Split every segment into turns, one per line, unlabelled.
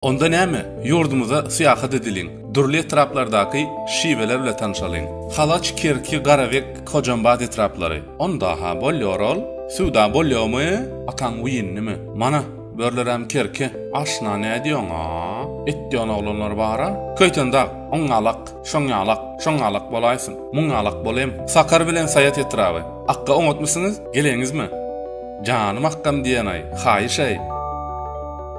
Onda näme, ýurdumyza syýahat edeliň, dürli etraplardaky şiweler bile tanşalyň. Halaç, Kerki, Garabek, Hojambaz etraplary. Onda-ha bolýar ol. Söwda bolýarmy? Ataň wiýnimi? Mana, börlerem Kerki. Aşna nädýoň-a? Et diýen oglanlar bar-a. Köýtendag, oňňalak, şoňňalak, şoňňalak bolaýsyn. Muňňalak bolem. Sakar bilen Saýat etraby. Akga oňatmysyňyz? Geleňizmi? Janym akgam diýen-aý, haýyş-aý.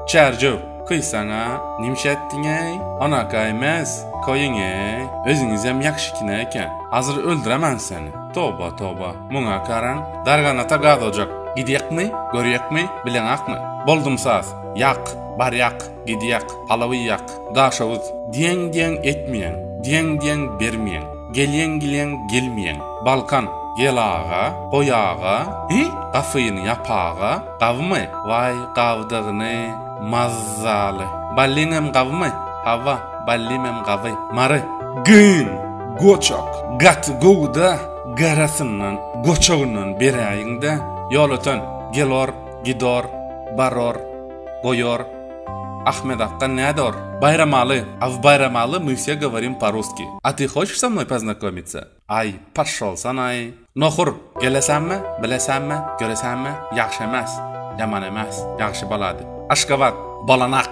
Çärjew, Kyýsaň-a, nimşe etdiň-eý? Onaka emes, koýuň-eý. Özüňizem ýagşykine eken. Azyr öldüremen seni. Toba, toba. Muňa garaň. Darganata gaz ojak. Gidýäkmi, görýäkmi, bileňakmy? Boldum saz. Ýak, barýak, gidýäk, palaw iýýäk. Daşoguz. Diýeň diýeň etmeýäň. Diýeň diýeň bermeýäň. Gelýäň gelýäň gelmeýäň. Balkan. Gel aga, goý aga, hi, gapyny ýap aga. Gabymy? Waý, gabydygyny, mazzaly. Ballyňam gabymy? Hawa, ballymam gaby. Mary. Gyn! Goçak! Gaty gowy-da, garasyndan, goçagyndan beräýiň-dä. Ýolöten, gelor, gidor, baror, goýor, Ahmet akga nädor? Baýramaly, a w Baýramaly my wse goworim po-russki. A ty hoçeş so mnoý poznakomitsya? Aý, paşşolsanaý. Nohur, gelesäňmi, bilesäňmi, göresäňmi, ýagşy emes, ýaman emes, ýagşy bolady. Aşgabat, bolanak.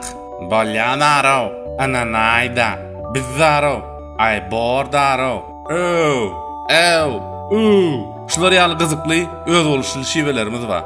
Bolýan-arow, ynanaý-da, biz-arow, aý, bor-darow, öw, äw, üw. Şular ýaly gyzykly, özboluşly şiwelerimiz bar.